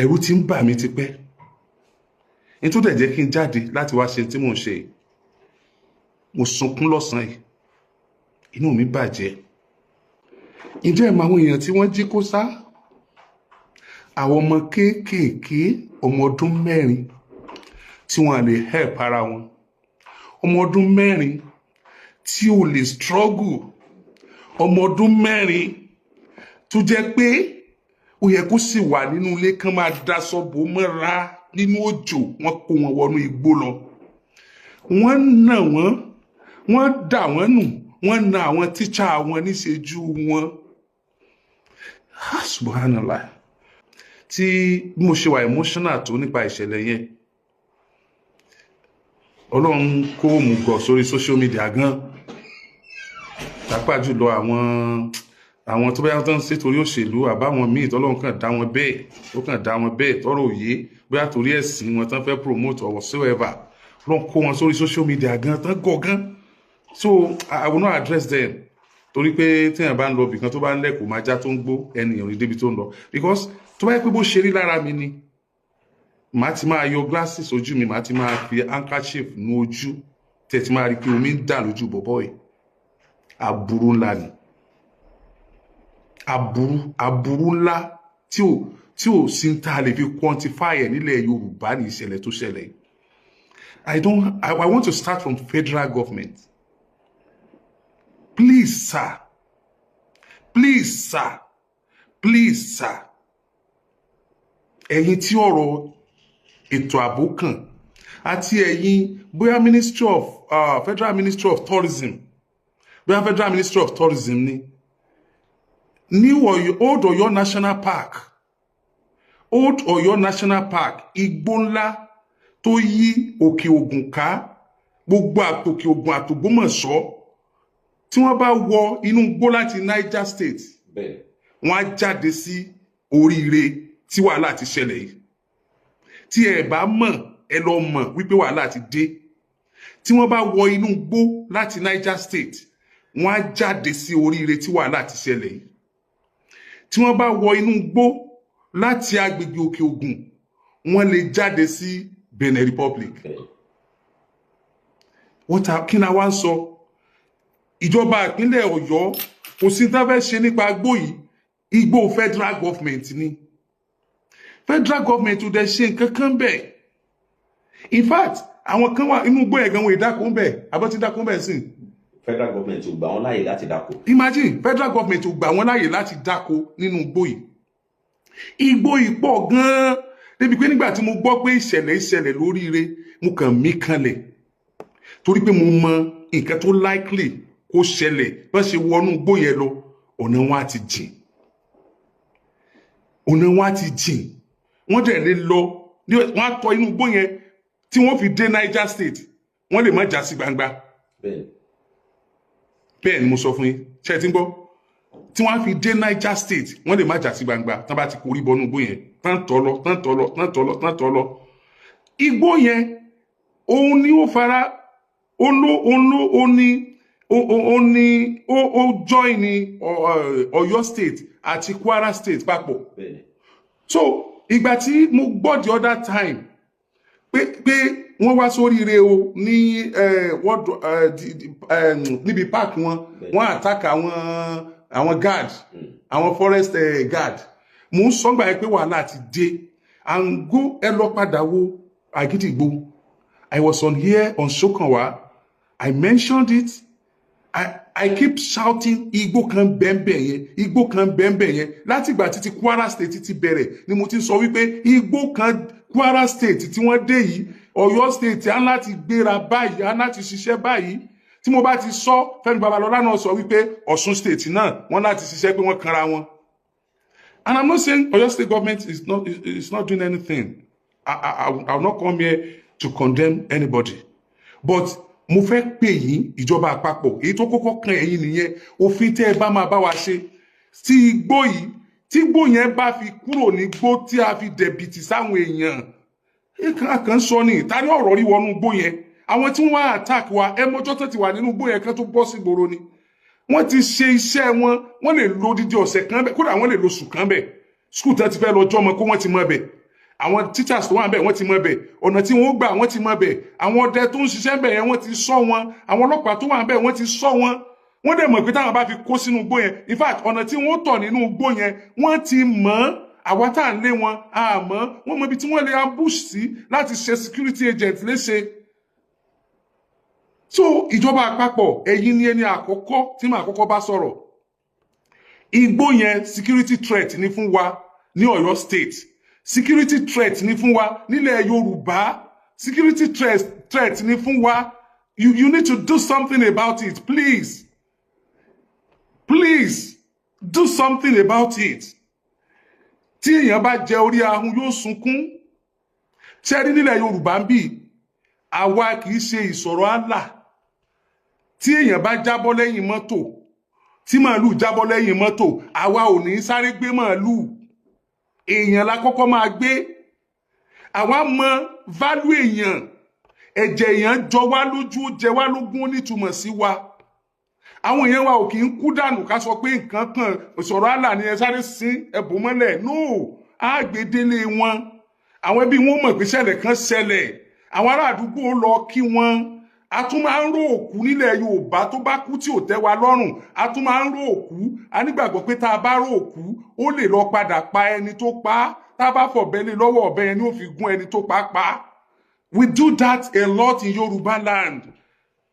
Ẹ̀rù ti ń bà mí tipẹ́. Nítorí ẹ̀ jẹ́ kí n jáde láti wá ṣe tí mò ń ṣe yìí. Mo sunkún lọ́sàn-án yìí, inú mi bàjẹ́. Ǹjẹ́ ẹ̀ mọ àwọn èèyàn tí wọ́n jí kó sá? Àwọn ọmọ kéékèèké, ọmọ ọdún 4 tí wọ́n lè help ara wọn, ọmọ ọdún 4 tí ò lè struggle, ọmọ ọdún 4 tó jẹ́ pé ó yẹ kó sì wà nínú ilé kán máa daṣọ bò mọ́ra nínú òjò. Wọ́n kó wọn wọnú igbó lọ, wọ́n nà wọ́n, wọ́n dà wọ́n nù, wọ́n na àwọn tíṣà wọn níṣejú wọn. Ah, subhanallah! Tí bí mo ṣe wà emotional tó nípa ìṣẹ̀lẹ̀ yẹn, Ọlọ́run kó òmùgọ̀ sórí social media gan, pàápàá jùlọ àwọn tó bóyá tó ń ṣe torí òṣèlú, àbáwọn míì tọ́lọ́run kàn dá wọn bẹ́ẹ̀, ó kàn dá wọn bẹ́ẹ̀, tọ́rọ̀ òye bóyá torí ẹ̀sìn wọn tán fẹ́ promote or whatsoever. Ọlọ́run kó wọn sórí social media gan tán gọ̀ gan. So I will not address them, torí pé téèyàn bá ń lọ ibìkan, tó bá ń lẹ́kọ̀ọ́ máa já tó ń gbó, ẹnìyàn ní débi tó ń lọ, because tó bá yẹ pé bó ṣe rí lára mi ni, màá ti máa yọ glasses ojú mi, màá ti máa fi handkerchief nu ojú, tẹ̀ ti máa rí pé omi ń dà lójú bọ̀bọ̀ yìí. Aburú ńlá ni, aburú ńlá tí ò sí ń tá a lè fi quantify ẹ̀ nílẹ̀ Yorùbá ní ìṣẹ̀lẹ̀ tó ṣẹlẹ̀ yìí. I don't I, I want to start from federal government. Please sir, please sir, please sir, ẹ̀yin tí ọ̀rọ̀ ètò ààbò kàn, àti ẹ̀yin bóyá ministry of Federal Ministry of Tourism, bóyá Federal Ministry of Tourism ni, ní Old Ọ̀yọ́ National Park, Old Ọ̀yọ́ National Park, igbó ńlá tó yí Òkè Ògùn ká, gbogbo àtòkè Ògùn àtògbómọ̀ṣọ́, tí wọ́n bá wọ inú igbó láti Niger State, wọ́n á jáde sí Oríire tí wàhálà ti ṣẹlẹ̀ yìí. Tí ẹ bá mọ̀, ẹ lọ mọ̀ wípé wàhálà ti dé. Tí wọ́n bá wọ inú igbó láti Niger State, wọ́n á jáde sí Oríire tí wàhálà ti ṣẹlẹ̀ yìí. Tí wọ́n bá wọ inú igbó láti agbègbè Òkè Ògùn, wọ́n lè jáde sí Benin Republic. Wọ́n ta kí ni a wá ń sọ? Ìjọba ìpínlẹ̀ Ọ̀yọ́, kò sí tá fẹ́ ṣe nípa igbó yìí. Igbó federal government ni. Federal government ò dẹ̀ ṣe nǹkan kan bẹ́ẹ̀. In fact, àwọn kan wà inú igbó yẹn gan, wọn ìdáko ń bẹ̀ àbọ̀ tí dáko ń bẹ̀ sí. Federal government ò gbà wọ́n láàyè láti dáko. Imagine, federal government ò gbà wọ́n láàyè láti dáko nínú igbó yìí. Igbó yìí pọ̀ gan-an débi pé nígbà tí mo gbọ́ pé ìṣẹ̀lẹ̀ ìṣẹ̀lẹ̀ lóríire, mo kàn mí kanlẹ̀, torí pé mo mọ nǹkan tó likely kó ṣẹlẹ̀. Bá ṣe wọnú igbó yẹn lọ, ọ̀nà wọn á ti jìn, ọ̀nà wọn á ti jìn. Wọ́n dẹ̀ lè lọ, wọ́n á tọ inú igbó yẹn tí wọ́n fi dé Niger State, wọ́n lè má já sí gbangba. Bẹ́ẹ̀ ni mo sọ fún yín. Ṣé ẹ ti ń gbọ́? Tí wọ́n á fi dé Niger State, wọ́n lè má já sí gbangba tán bá ti korí bọnú igbó yẹn, tán tọ́ lọ, tán tọ́ lọ, tán tọ́ lọ, tán tọ́ lọ. Igbó yẹn, òun ni ó fara ó ló ó ní ó join ní Ọ̀yọ́ State àti Kwara State papọ̀. So ìgbà tí mo gbọ́ the other time pé wọ́n wá sóríire o ní níbi park wọn, wọ́n attack àwọn guard, àwọn forest guard, mo ń sọ gbà yẹn pé wàhálà ti dé. And go, ẹ lọ padà wo Àgídìgbò. I was on here on Sokanwa, I mentioned it. I keep shouting, igbó kan bẹ́ẹ̀nbẹ́ẹ̀ yẹn, igbó kan bẹ́ẹ̀nbẹ́ẹ̀ yẹn. Látìgbà títí Kwara State ti bẹ̀rẹ̀ ni mo ti sọ wípé igbó kan Kwara State tí wọ́n dé yìí, Ọ̀yọ́ State á láti gbéra báyìí, á láti ṣiṣẹ́ báyìí. Tí mo bá ti sọ, Fẹ́mi Babalọ́lá náà sọ wípé Ọ̀ṣun State náà, wọ́n láti ṣiṣẹ́, pé wọ́n kanra wọn. And I'm not saying Ọ̀yọ́ State government is not doing anything. I will not come here to condemn anybody, but mo fẹ́ pè yín, ìjọba àpapọ̀, èyí tó kọ́kọ́ kan ẹ̀yin nìyẹn. Òfin tẹ́ ẹ bá máa bá wa ṣe tí igbó yìí, tí igbó yẹn bá fi kúrò ní igbó tí a fi dẹ̀bìtì sáwọn èèyàn kan sọ ní ìtàrí ọ̀rọ̀ rí wọnú igbó yẹn. Àwọn tí wọ́n wá attack wa, ẹ mọ́jọ́ tó ti wà nínú igbó yẹn kan tó bọ́ sí ìgboro ni wọ́n ti ṣe iṣẹ́ wọn. Wọ́n lè lo odidi ọ̀sẹ̀ kan bẹ̀, kódà wọ́n lè lo oṣù kan bẹ̀. School tẹ́ ti fẹ́ lọ jọ́mọ kó wọ́n ti mọ bẹ̀. Àwọn teachers tó wà ńbẹ̀, wọ́n ti mọ̀ bẹ̀. Ọ̀nà tí wọ́n gbà, wọ́n ti mọ̀ bẹ̀. Àwọn ọdẹ tó ń ṣiṣẹ́ ńbẹ̀ yẹn, wọ́n ti sọ wọn. Àwọn ọlọ́pàá tó wà ńbẹ̀, wọ́n ti sọ wọn. Wọ́n dẹ̀ mọ̀ pé táwọn bá fi kó sínú igbó yẹn, in fact, ọ̀nà tí wọ́n tọ̀ nínú igbó yẹn, wọ́n ti mọ̀ ọ́n. Àwa tá à ń lé wọn àmọ́ wọ́n mọ ibi tí wọ́n lè ambush sí láti ṣe security agent léṣe. So ìjọba àpapọ̀, ẹ̀yin ni ẹni àkọ́kọ́ tí màá kọ́kọ́ bá sọ̀rọ̀. Igbó yẹn, security threat ni fún wa ní Ọ̀yọ́ State, security threat ni fún wa nílẹ̀ Yorùbá, security threat ni fún wa. You need to do something about it. Please, please do something about it. Tí èèyàn bá jẹ orí ahun, yóò sunkún. Ṣẹ́rí nílẹ̀ Yorùbá ń bì, àwa kì í ṣe ìsọ̀rọ̀ àlà. Tí èèyàn bá jábọ́ lẹ́yìn mọ́tò, tí màálù jábọ́ lẹ́yìn mọ́tò, àwa ò ní sáré gbé màálù, èèyàn la kọ́kọ́ máa gbé. Àwa mọ value èèyàn. Ẹ̀jẹ̀ èèyàn jọ wá lójú, ó jẹ wá lógún, ó nítumọ̀ sí wa. Àwọn èèyàn wa ò kì í kú dànù ká sọ pé nǹkan kan ìsọ̀rọ̀ àlà ni, ẹ sáré sín ẹ̀bùn mọ́lẹ̀. No, àgbédélé wọn, àwọn ẹbí wọn mọ̀ pé ṣẹlẹ̀ kan ṣẹlẹ̀. Àwọn ará àdúgbò lọ kí wọn. A tún máa ń ró òkú nílẹ̀ Yorùbá. Tó bá kú tí ò tẹ́ wa lọ́rùn, a tún máa ń ró òkú. A nígbàgbọ́ pé tá a bá ró òkú, ó lè lọ padà pa ẹni tó pa á. Tá a bá fọ̀bẹ lé lọ́wọ́, ọ̀bẹ yẹn ni ó fi gún ẹni tó pa á pa. We do that a lot in Yorùbá land.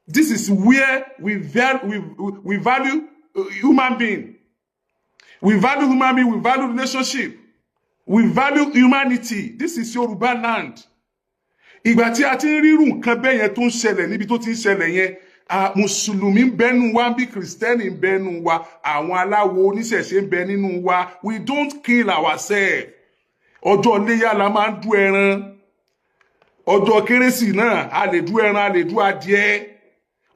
This is where we value human being. We value human being, we value relationship, we value humanity. This is Yorùbá land. Ìgbà tí a ti ń rírun nǹkan bẹ́ẹ̀ yẹn tó ń ṣẹlẹ̀ níbi tó ti ń ṣẹlẹ̀ yẹn, mùsùlùmí ń bẹ́nu wa bí kìrìsìtẹ́nì ń bẹ́nu wa, àwọn aláwo oníṣẹ̀ṣe ń bẹ nínú wa. We don't kill ourselves. Ọjọ́ iléyà la máa ń dú ẹran. Ọjọ́ kérésì náà, a lè dú ẹran, a lè dú adìẹ.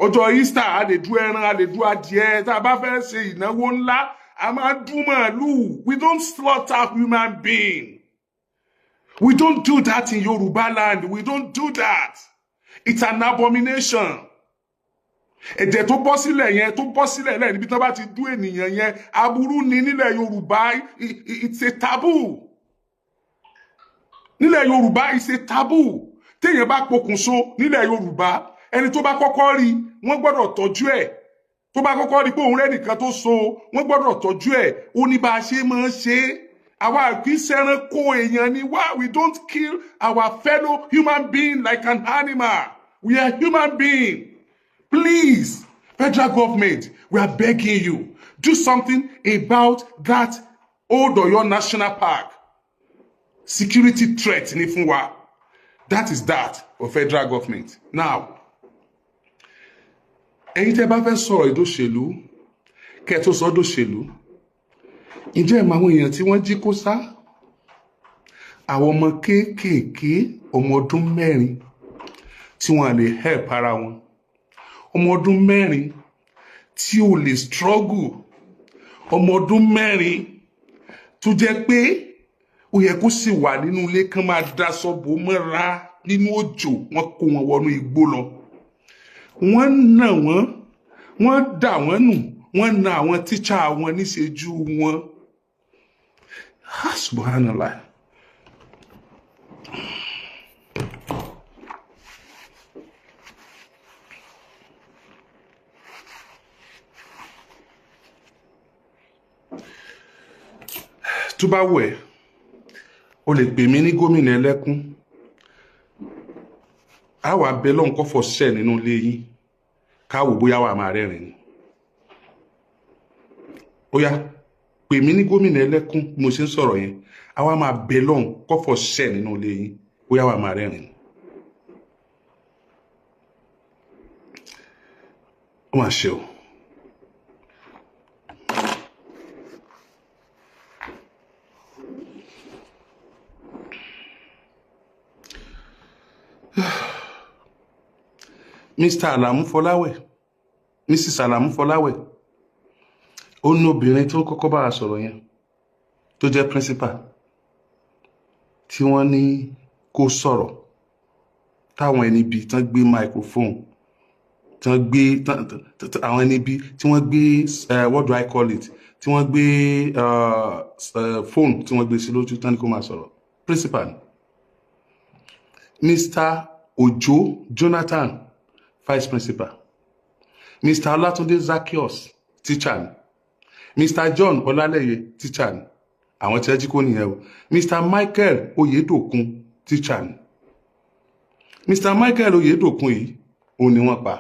Ọjọ́ Easter, a lè dú ẹran, a lè dú adìẹ. Tá a bá fẹ́ ṣe ìnáwó ńlá, a máa dú màálù. We don't slaughter human being. We don't do that in Yoruba land. We don't do that. It's an abomination. Ẹ̀jẹ̀ tó bọ́ sílẹ̀ yẹn, tó bọ́ sílẹ̀ lẹ́yìn níbi tí wọ́n bá ti dú ènìyàn yẹn, aburú ni nílẹ̀ Yorùbá. It's a taboo. Nílẹ̀ Yorùbá, it's a taboo. Téèyàn bá pokùnso nílẹ̀ Yorùbá, ẹni tó bá kọ́kọ́ rí, wọ́n gbọ́dọ̀ tọ́jú ẹ̀. Tó bá kọ́kọ́ rí pé òun rẹ́ nìkan tó so, wọ́n gbọ́dọ̀ tọ́jú ẹ̀. Ó ní bá a ṣe máa ń ṣe é. Àwa kì í ṣẹranko, èèyàn ni wá. We don't kill our fellow human being like an animal. We are human being. Please, federal government, we are begging you, do something about that Old Oyo National Park. Security threat ni fún wa. That is that for federal government. Now, ẹ̀yin tẹ́ bá fẹ́ sọ̀rọ̀ ìdóṣèlú, kẹ́ ẹ tó sọ dòṣèlú, ǹjẹ́ ẹ̀ mọ àwọn èèyàn tí wọ́n jí kó sá? Àwọn ọmọ kéékèèké, ọmọ ọdún 4 tí wọ́n lè help ara wọn, ọmọ ọdún 4 tí ò lè struggle, ọmọ ọdún 4 tó jẹ́ pé ó yẹ kó sì wà nínú ilé kán máa daṣọ bò mọ́ra nínú òjò, wọ́n kó wọn wọnú igbó lọ, wọ́n nà wọ́n, wọ́n dà wọ́n nù, wọ́n na àwọn tíṣà wọn níṣejú wọn. Ah, subhanallah. Tó bá wù ẹ́, o lè pè mí ní gómìnà ẹlẹ́kún. Á wà bẹ lọ́n kọ́fọ̀ ṣẹ̀ nínú ilé yín, káwò bóyá wà máa rẹ́rìn ni. Ó yá, pè mí ní gómìnà ẹlẹ́kún. Bí mo ṣe ń sọ̀rọ̀ yẹn, á wà máa bẹ lọ́n kọ́fọ̀ ṣẹ̀ nínú ilé yín, bóyá wà máa rẹ́rìn ni. Ó mà ṣe o. Mr. Alamu Fọláwẹ̀, Mrs. Alamu Fọláwẹ̀, ó ní obìnrin tó kọ́kọ́ bá a sọ̀rọ̀ yẹn, tó jẹ́ principal tí wọ́n ní kó sọ̀rọ̀, táwọn ẹni bíi tán gbé microphone, tán gbé àwọn ẹni bíi tí wọ́n gbé, what do I call it, tí wọ́n gbé phone, tí wọ́n gbé sí lójú, tán ní kó máa sọ̀rọ̀. Principal ni. Mr. Ojo Jonathan, vice principal. Mr. Olatunde Zaccheaus, teacher ni. Mr. John Ọlálẹyé, teacher ni. Àwọn tí ẹ jí kó nìyẹn o. Mr. Michael Oyedokun, teacher ni. Mr. Michael Oyedokun yìí, òun ni wọ́n pa.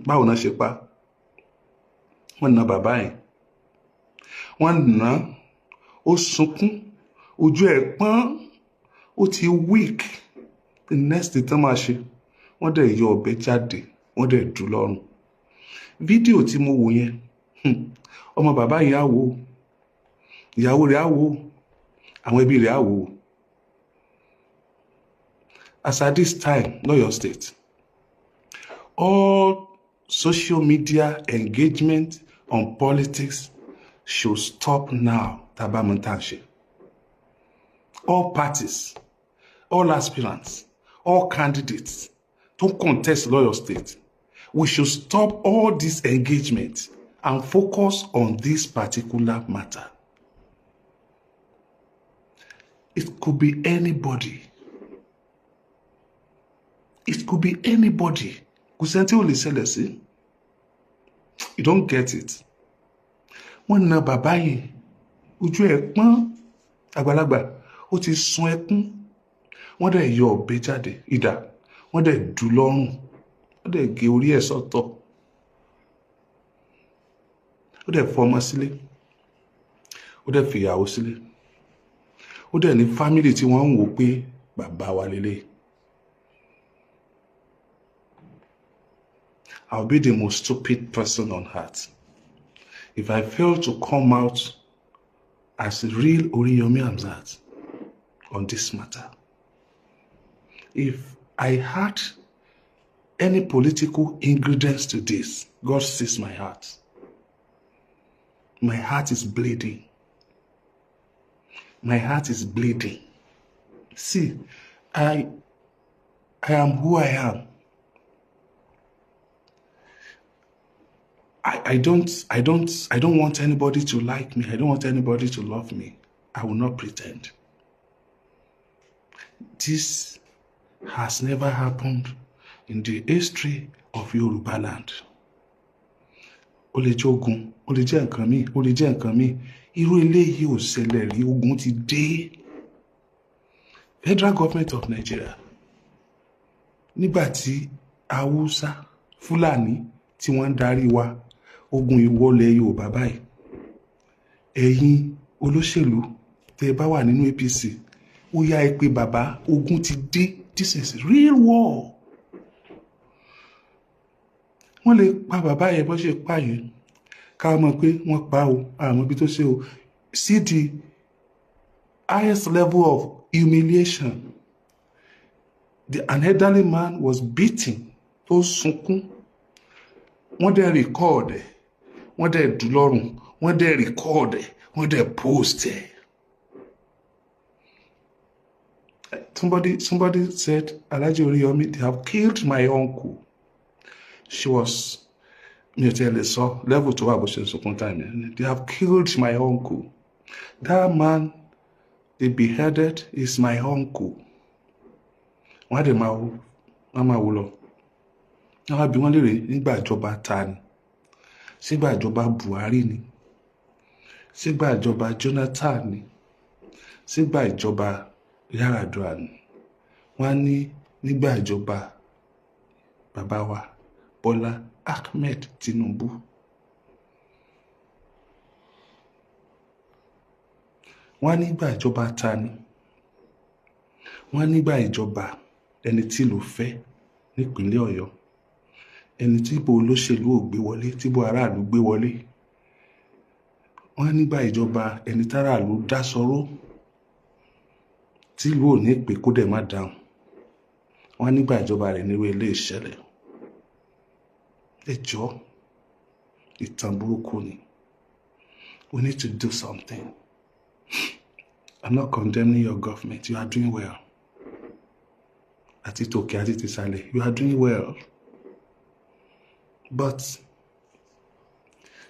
Báwo náà ṣe pa? Wọ́n na bàbá yẹn, wọ́n nà á, ó sunkún, ojú ẹ̀ pọ́n, ó ti weak. The next thing tán máa ṣe, wọ́n dẹ̀ yọ ọ̀bẹ jáde, wọ́n dẹ̀ dù lọ́rùn. Fídíò tí mo wò yẹn, ọmọ bàbá yẹn á wò ó, ìyàwó rẹ̀ á wò ó, àwọn ẹbí rẹ̀ á wò ó. As at this time, l'Ọ́yọ̀ọ́ State, all social media engagement on politics should stop now. Tá mọ̀ tá à ń ṣe, all parties, all aspirants, all candidates to contest l'Ọ́yọ̀ọ́ State, we should stop all this engagement and focus on this particular matter. It could be anybody. It could be anybody. Kò sẹ́ni tí ò lè ṣẹlẹ̀ sí. You don't get it. Wọ́n na bàbá yẹn, ojú ẹ̀ pọ́n, àgbàlagbà, ó ti sun ẹkún. Wọ́n dẹ̀ yọ ọ̀bẹ jáde, idà, wọ́n dẹ̀ dù lọ́rùn, wọ́n dẹ̀ gé orí ẹ̀ sọ́tọ̀. Ó dẹ̀ fọmọ sílé, ó dẹ̀ fìyàwó sílé, ó dẹ̀ ní family tí wọ́n ń wò pé bàbá wa lélẹ̀. I'll be the most stupid person on earth if I fail to come out as real Oriyomi Hamzat on this matter. If I had any political ingredients to this, God sees my heart. My heart is bleeding. My heart is bleeding. See, I am who I am. I don't want anybody to like me. I don't want anybody to love me. I will not pretend. This has never happened in the history of Yoruba land. Ó lè jẹ́ ogun, ó lè jẹ́ nǹkan míì, ó lè jẹ́ nǹkan míì. Irú eléyìí ò ṣẹlẹ̀ rí, ogun ti dé. Federal Government of Nigeria, nígbà tí Haúsá, Fúlàní tí wọ́n ń darí wa, ogun ìwọlẹ̀ Yorùbá báyìí. Ẹ̀yin olóṣèlú tẹ́ ẹ bá wà nínú APC, ó yá, ẹ pé bàbá, ogun ti dé. This is real war. Wọ́n lè pa bàbá yẹn bó ṣe pa yẹn, ká mọ̀ pé wọ́n pa o, àmọ́ ibi tó ṣe o. See the highest level of humiliation. An elderly man was beaten, tó sunkún, wọ́n dẹ̀ record ẹ̀, wọ́n dẹ̀ dù lọ́rùn, wọ́n dẹ̀ record ẹ̀, wọ́n dẹ̀ post ẹ̀. Somebody said, "Alhaji Oriyomi, they have killed my uncle." She was, mi ò tiẹ̀ lè sọ level tó wà bó ṣe ń sunkún time yẹn. "They have killed my uncle. That man they beheaded is my uncle." Wọ́n á dẹ̀ máa wò, wọ́n á máa wò lọ. Wọ́n á bi wọ́n léèrè, nígbà ìjọba ta ni? Sígbà ìjọba Buhari ni? Sígbà ìjọba Jonathan ni? Sígbà ìjọba Yar'Adua ni? Wọ́n á ní nígbà ìjọba bàbá wa Bọ́lá Ahmed Tinubu. Wọ́n á nígbà ìjọba ta ni? Wọ́n á nígbà ìjọba ẹni tí ìlú fẹ́ nípínlẹ̀ Ọ̀yọ́, ẹni tí ìbò olóṣèlú ò gbé wọlé, tí ìbò aráàlú gbé wọlé. Wọ́n á nígbà ìjọba ẹni táràlú dá sọ̀rọ̀, tí ìlú ò ní pè kó dẹ̀ má dáhùn. Wọ́n á nígbà ìjọba rẹ̀ nírú ilé ìṣẹ̀lẹ̀. Ẹ jọ̀ọ́, ìtàn burúkú ni. We need to do something. I'm not condemning your government. You are doing well. Àti tòkè àti tìsàlẹ̀, you are doing well. But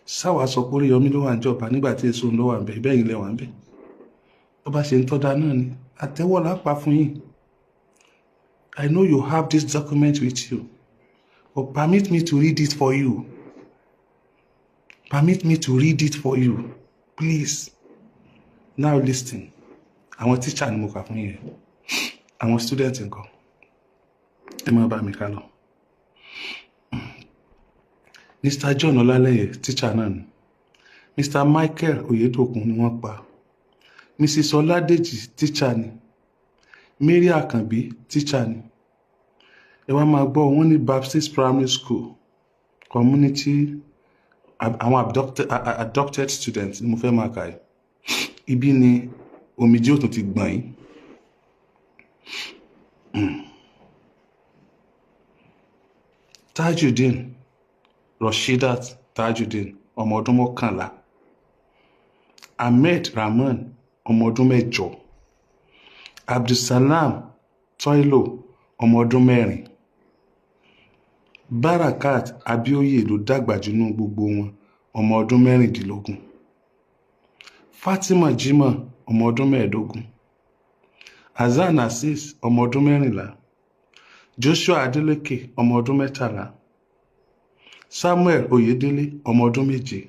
sáwà sọ pé Oríyọmí ló wà níjọba nígbà tí èso ló wà ń bẹ, bẹ́ẹ̀ ilẹ̀ wà ń bẹ. Tó bá ṣe ń tọ́da náà ni àtẹ́wọ́ là á pa fún yín. I know you have this document with you, but permit me to read it for you. Permit me to read it for you, please. Now listen. Àwọn teacher ni mo kà fún yẹn. Àwọn student nǹkan. Ẹ máa bá mi ká lọ. Mr. John Ọlálẹ́yẹ, teacher náà ni. Mr. Michael Oyedokun ni wọ́n pa. Mrs. Ọládèjì, teacher ni. Mary Àkànbí, teacher ni. Ẹ wá máa gbọ́, wọ́n ní Baptist Primary School community, àwọn adopted students ni mo fẹ́ máa kà yìí. Ibi ni omijé òtún ti gbọ̀n yín. Tajudeen Rasheedat Tajudeen, ọmọ ọdún 11. Ahmed Rahman, ọmọ ọdún 8. Abdulsalam Toilo, ọmọ ọdún 4. Barakat Abioye ló dàgbà jù nínú gbogbo wọn, ọmọ ọdún 16. Fatima Jimoh, ọmọ ọdún 15. Hasan Azeez, ọmọ ọdún 14. Joshua Adeleke, ọmọ ọdún 13. Samuel Oyedele, ọmọ ọdún 7.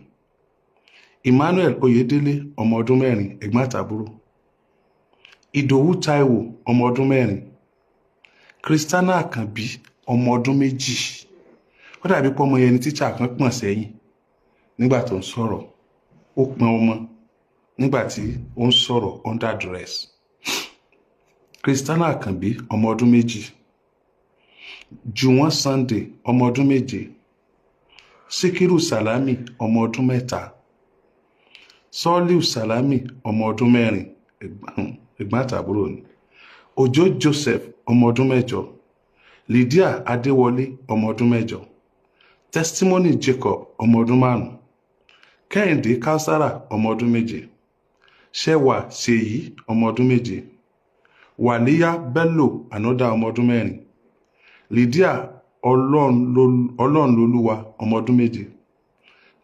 Emmanuel Oyedele, ọmọ ọdún 4, ẹ̀gbọ́n àtàbúrò. Ìdòwú Taiwo, ọmọ ọdún 4. Christiana Àkànbí, ọmọ ọdún 2. Ó dàbí pé ọmọ yẹn ni tíṣà kan pọ̀n sẹ́yìn nígbà tó ń sọ̀rọ̀. Ó pọn ọmọ nígbà tí ó ń sọ̀rọ̀ under duress. Christiana Àkànbí, ọmọ ọdún 2. Jùwọ́n Sunday, ọmọ ọdún 7. Síkírù Sàlámì, ọmọ ọdún 3. Sọ́líù Sàlámì, ọmọ ọdún 4, ẹ̀gbọ́n àtàbúrò ni. Òjó Joseph, ọmọ ọdún 8. Lydia Adéwọlé, ọmọ ọdún 8. Testimony Jacob, ọmọ ọdún 5. Kẹ́hìndé Káúsárà, ọmọ ọdún 7. Ṣẹ́wà Ṣèyí, ọmọ ọdún 7. Wàlíyá Bello, ànọ́dá, ọmọ ọdún 4. Lydia Ọlọ́runlolúwa, ọmọ ọdún 7.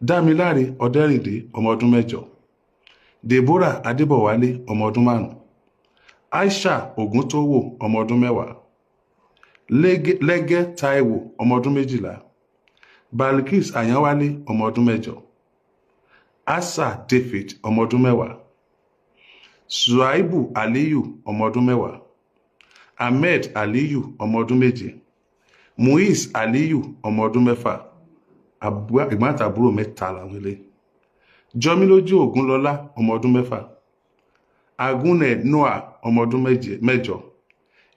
Dámiláre Ọ̀dẹ́rìndé, ọmọ ọdún 8. Deborah Adébọ̀wálé, ọmọ ọdún 5. Aisha Ògúntówò, ọmọ ọdún 10. Lẹ́gẹ́ Táíwò, ọmọ ọdún 12. Balkis Àyánwálé, ọmọ ọdún 8. Asa David, ọmọ ọdún 10. Suaibu Aliyu, ọmọ ọdún 10. Ahmed Aliyu, ọmọ ọdún 7. Muiz Aliyu, ọmọ ọdún 6. Ẹ̀gbọ́n àtàbúrò mẹ́ta làwọn ilé. Jọmílójú Ògúnlọlá, ọmọ ọdún 6. Agunne Noah, ọmọ ọdún 8.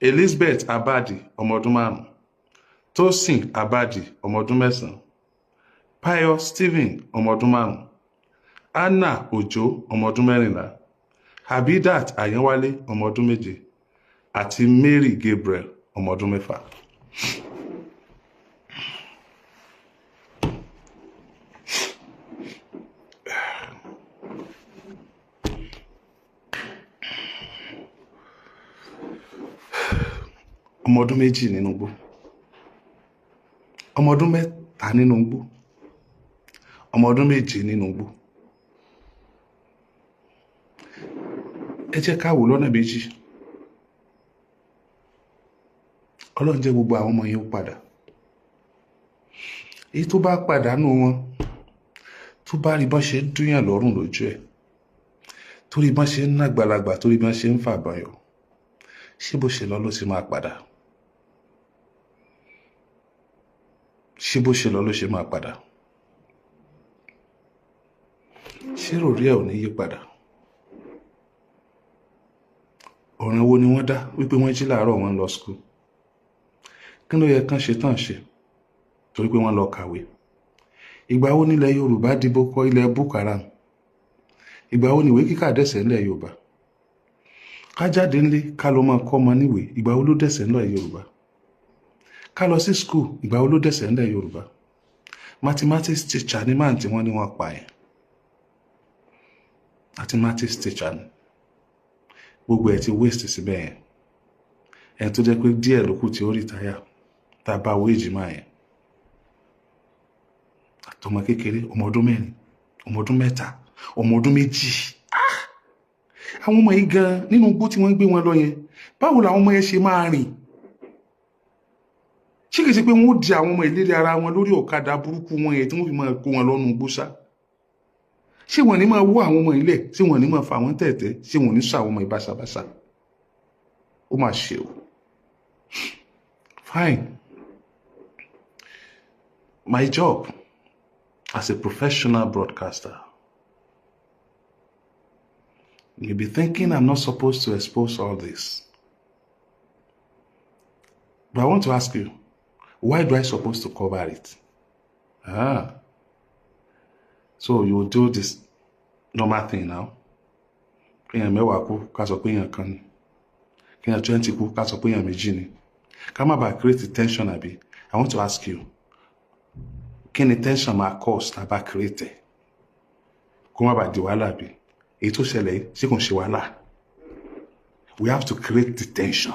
Elizabeth Abadi, ọmọ ọdún 5. Tosin Abadi, ọmọ ọdún 9. Payo Stephen, ọmọ ọdún 5. Anna Ojo, ọmọ ọdún 14. Habidat Ayanwale, ọmọ ọdún 7. Àti Mary Gabriel, ọmọ ọdún 6. Ọmọ ọdún 2 nínú igbó, ọmọ ọdún 3 nínú igbó, ọmọ ọdún 7 nínú igbó. Ẹ jẹ́ ká wò lọ́nà méjì. Ọlọ́run jẹ́ gbogbo àwọn ọmọ yẹn ó padà. Èyí tó bá pàdánù wọn, tó bá rí bọ́n ṣe ń dúnyàn lọ́rùn lójú ẹ̀, torí bọ́n ṣe ń nàgbàlagbà, torí bọ́n ṣe ń fàbọyọ̀, ṣé bó ṣe lọ ló ṣe máa padà? Ṣé bó ṣe lọ ló ṣe máa padà? Ṣé ròrí ẹ̀ ò ní yí padà? Ọ̀ràn wo ni wọ́n dá wípé wọ́n jí láàárọ̀ wọ́n lọ school? Kí ló yẹ kán ṣe tán ṣe torí pé wọ́n lọ kàwé? Ìgbà wo nílẹ̀ Yorùbá dìbò kọ ilẹ̀ Boko Haram? Ìgbà wo níwèé kíkà dẹ̀sẹ̀ ńlẹ̀ Yorùbá? Ká jáde ńlé ká lọ máa kọ́ ọmọ níwèé, ìgbà wo ló dẹ̀sẹ̀ ńlẹ̀ Yorùbá? Ká lọ sí school, ìgbà wo ló dẹ̀sẹ̀ ńlẹ̀ Yorùbá? Mathematics teacher ni máà tí wọ́n ní wọ́n pa yẹn. Mathematics teacher ni. Gbogbo ẹ̀ ti waste síbẹ̀ yẹn. Ẹni tó jẹ́ pé díẹ̀ ló kù tí ó retire, tá a bá wéèjì máa yẹn. Àtọmọ kékeré, ọmọ ọdún 4, ọmọ ọdún 3, ọmọ ọdún 2. Àwọn ọmọ yìí gan nínú igbó tí wọ́n ń gbé wọn lọ yẹn, báwo làwọn ọmọ yẹn ṣe máa rìn? Ṣé kìí ṣe pé wọ́n ó di àwọn ọmọ ìlérí ara wọn lórí ọ̀kadà burúkú wọn yẹn tí wọ́n fi máa kó wọn lọ́nu gbósà? Ṣé wọ́n ní máa wó àwọn ọmọ ilẹ̀? Ṣé wọ́n ní máa fà wọ́n tẹ̀tẹ̀? Ṣé wọ́n ní sọ àwọn ọmọ ìbáṣabáṣa? Ó mà ṣe o. Fine. My job as a professional broadcaster, you be thinking I'm not supposed to expose all this. But I want to ask you, why do I supposed to cover it? Ah. So you will do this normal thing now. Kéèyàn 10 kú, ká sọ pé èèyàn kan ni. Kéèyàn 20 kú, ká sọ pé èèyàn méjì ni. Ká má bàa create tension, àbí? I want to ask you, kí ni tension máa cause tá a bá create ẹ̀? Kó má bàa di wàhálà, àbí? Èyí tó ṣẹlẹ̀ yìí, ṣé kò ń ṣe wàhálà? We have to create the tension.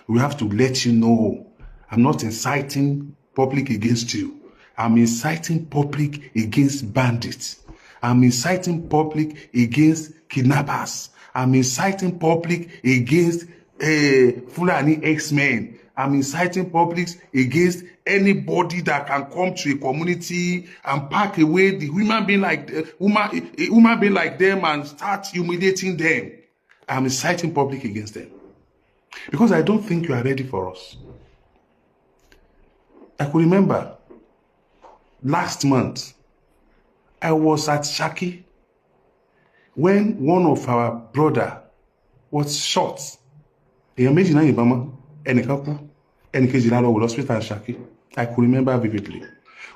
We have to let you know I'm not inciting public against you. I'm inciting public against bandits. I'm inciting public against kidnappers. I'm inciting public against Fulani herdsmen. I'm inciting public against anybody that can come to a community and pack away the human being like human, a human being like them and start humiliating them. I'm inciting public against them because I don't think you are ready for us. I could remember last month I was at Shaki when one of our brother was shot. Èèyàn méjì náà yìnbọn mọ́, ẹnìkan kú, ẹnìkejì la lọ wò lọ́sítà Ṣakí. I could remember vividly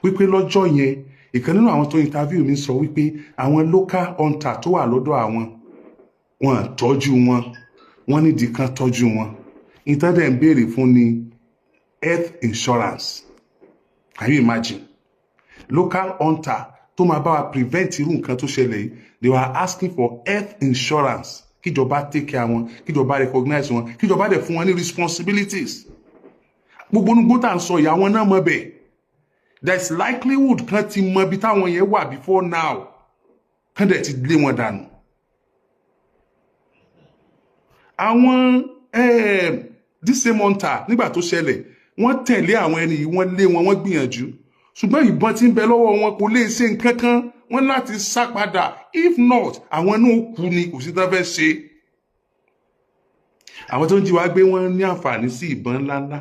wípé lọ́jọ́ yẹn, ìkan nínú àwọn tó interview mi sọ wípé àwọn local hunter tó wà lọ́dọ̀ àwọn, wọn tọ́jú wọn, wọ́n nídìí kan tọ́jú wọn. Ìtọ́jú ń béèrè fún ni health insurance. Can you imagine? Local hunter tó máa bá wa prevent irú nǹkan tó ṣẹlẹ̀ yìí, they were asking for health insurance, kíjọba take care wọn, kíjọba recognize wọn, kíjọba dẹ̀ fún wọn ní responsibilities. Gbogbo onugbó tá à ń sọ ìyá wọn náà mọ̀ bẹ́ẹ̀. There is likelihood kan ti mọ ibi táwọn yẹn wà before now, kán dẹ̀ ti lé wọn dànù. Àwọn this same hunter, nígbà tó ṣẹlẹ̀, wọ́n tẹ̀lé àwọn ẹni yìí, wọ́n lé wọn, wọ́n gbìyànjú, ṣùgbọ́n ìbọn tí ń bẹ lọ́wọ́ wọn kò lè ṣe nǹkan kan. Wọ́n láti sá padà. If not, àwọn náà kú ni, kò sí tán fẹ́ ṣe. Àwọn tó ń jí wa gbé, wọ́n ní àǹfààní sí ìbọn ńláńlá.